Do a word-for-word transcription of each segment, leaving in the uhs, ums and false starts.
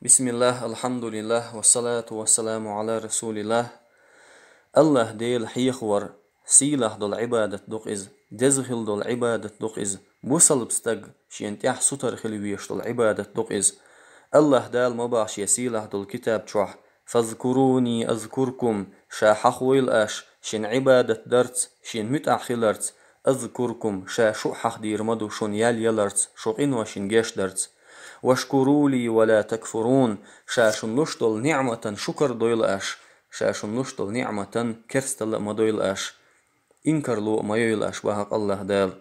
بسم الله، الحمد لله، والصلاة والسلام على رسول الله. АллахӀ Дела хьехавар сийлахь долу Ӏибадат ду-кх иза, деза хила долу Ӏибадат ду-кх иза, бусалба стаг шена тӀехь сутара хила везаш долу Ӏибадат ду-кх иза. АллахӀ Дала ма боху Шен сийлахь долу китаб чохь: «فاذكروني أذكركم», Ша хьахойла аш, Шен Ӏибадат дарца, Шена муьтӀахь хиларца, «أذكركم», Ша шу а хьахдийр ма ду, шуна ял яларца, шун къиношна гечдарца. «واشكروا لي ولا تكفرون», Ша шуна луш долу ниӀматан шукар дойла аш, Ша шуна луш долу ниӀматан керсталла а ма дойла аш, инкарло а ма йойла аш, боху-кх АллахӀ Дала.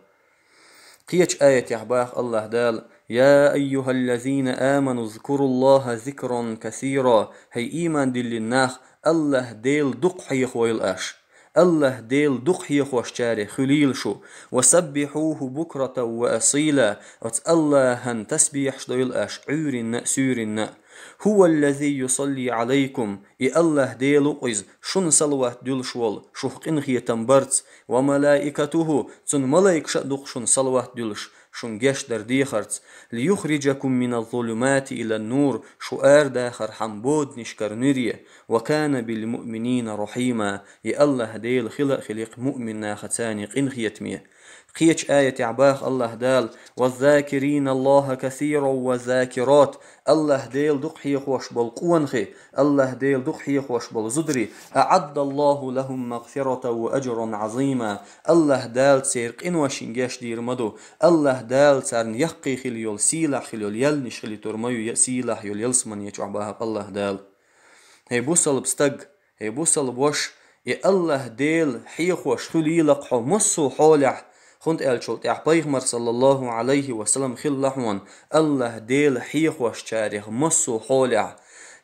Кхечу аятехь боху АллахӀ Дала: «يا أيها الذين آمنوا اذكروا الله ذكرا كثيرا», хӀай ийман диллина нах, АллахӀ Дела дукха хьехойла аш. АллахӀ Дела дукха хьехошчарех хуьлийла шу. «وسبحوه بكرة وأصيلا», оцу АллахӀан тасбихьаш дойла аш Ӏуьйранна а, суьйранна а. «هو الذي يصلي عليكم», и АллахӀ Дела ву-кх иза, шуна салават дуьллуш волу, шух къинхетам барца, «وملائكته», Цуьнан малайкаша а ду-кх шуна салават дуьллуш, шуна гечдар дехарца, «ليخرجكم من الظلمات إلى النور», шу арадахархьама боданашкара нуьре, «وكان بالمؤمنين رحيما», и АллахӀ Дела хила а хили-кх муъмин нахаца къинхетаме. Кхечу аятехь боху АллахӀ Дала: «والذاكرين الله كثيرا والذاكرات», АллахӀ Дела дукха хьехош болу къонахий, АллахӀ Дела дукха хьехош болу зударий, «أعد الله لهم مغفرة وأجرا عظيما», АллахӀ Дала церан къиношна гечдийр ма ду, АллахӀ Дала царна яккхий хила йолу, сийлахь хила йолу ялнаш хилийтур ма ю, я сийлахь йолу ялсамане чохь, боху-кх АллахӀ Дала. ХӀей бусалба стаг, хӀей бусалба ваша, и АллахӀ Дела хьехош хуьлийла-кх хьо массо а хьолехь, хӀунда аьлча цул тӀаьхьа Пайхамар, саллаллаху Ӏалайхи ва саллам, хилла хьуна АллахӀ Дела хьехошчарех массо а хьолехь.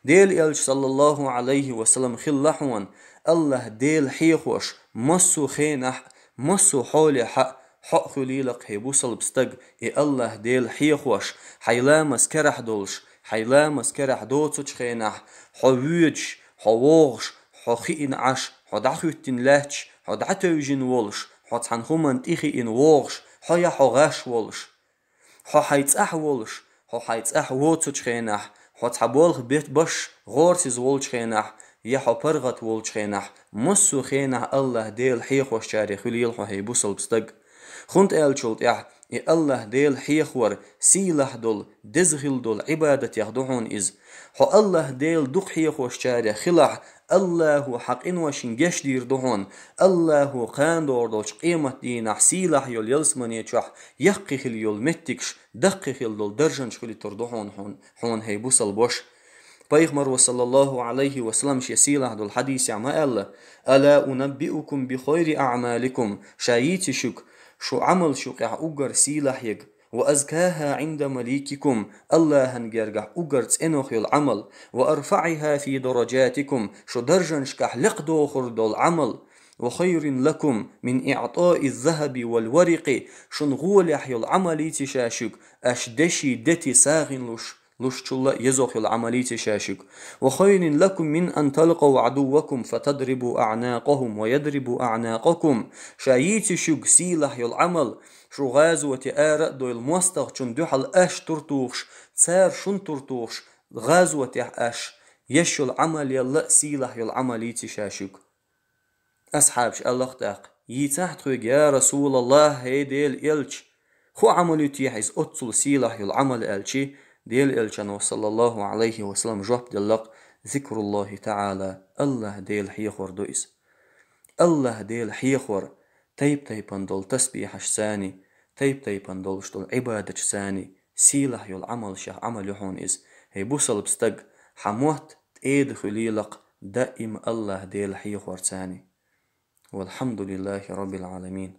Делан Элча, саллаллаху Ӏалайхи ва саллам, хилла хьуна АллахӀ Дела хьехош массо а хенахь а, массо а хьолехь а, хьо а хуьлийла-кх, хӀей бусалба стаг, и АллахӀ Дела хьехош, хьайн ламаз карахь долуш, хьайн ламаз карахь доцучу хенахь, хьо воьдуш, хьо вогӀуш, хьо хиъна Ӏаш, хьо дӀахӀоьттина лаьтташ, хьо дӀатевжина волуш, хьо цхьана хӀуманна тӀе хиъна вогӀуш, хьо я хьо гӀаш волуш, хьо хьайн цӀахь волуш, хьо хьайн цӀахь воцучу хенахь, хьо цхьа болх бет-, беш гӀорасиз волчу хенахь, я хьо паргӀат волчу хенахь, массо а хенахь АллахӀ Дела хьехошчарех хуьлийла хьо, хӀей бусалба стаг. ХӀунда аьлча цул тӀаьхьа и АллахӀ Дела хьехавар сийлахь долу, деза хила долу Ӏибадатех ду хьуна иза. Хьо АллахӀ Дела дукха хьехошчарех хилахь, АллахӀа хьан къиношна гечдийр ду хьуна, АллахӀа кхана догӀур долчу къематдийнахь сийлахь йолу ялсамане чохь яккхий хила йолу меттигаш, даккхий хила долу даржанаш хуьлуьйтур ду хьуна, хьуна, хьуна, хӀей бусалба ваша. Пайхамаро, саллаллаху Ӏалайхи ва саллам, шен сийлахь долу хьадисехь ма аьлла: «ألا أنبئكم بخير أعمالكم», ша йийций шуьга, шу Ӏамалш юкъехь уггар сийлахь ерг, «وأزكاها عند مليككم», АллахӀан гергахь уггар цӀенох йолу Ӏамал, «وأرفعها في درجاتكم», шу даржанашкахь лекха дохур долу Ӏамал, «وخير لكم من إعطاء الذهب والورق», шун гӀолехь йолу Ӏамал йийций ша шуьга, аш деши дети сагӀина луш, лушчул а езох йолу Ӏамал йийций ша шуьга. «وخير لكم من أن تلقوا عدوكم فتضربوا أعناقهم ويضربوا أعناقكم». Ша йийций шуьга сийлахь йолу Ӏамал, шу гӀазоте ара а дойла мостагӀчунна дуьхьал аш тур тухуш, цара шун тур тухуш, гӀазотехь аш еш йолу Ӏамалел а сийлахь йолу Ӏамал йийций ша шуьга. Асхьабаш аьлла-кх тӀаккха: «Йийцахьа тхоьга, я РасулаллахӀ, хӀей Делан Элча, хӀун Ӏамал ю техьа иза оццул сийлахь йолу Ӏамал?» аьлчи, Делан Элчано, саллаллаху Ӏалайхи ва саллам, жоп делла-кх: «ذكر الله تعالى», АллахӀ Дела хьехор ду иза. АллахӀ Дела хьехор тайп-тайпана долу тасбихьашцаний, тайп-тайпана долуш долу Ӏибадаташцаний сийлахь йолу Ӏамалшех Ӏамал ю хьуна иза. ХӀей бусалба стаг, хьан мотт тӀеда хуьлийла-кх даим АллахӀ Дела хьехорцаний. والحمد لله رب العالمين.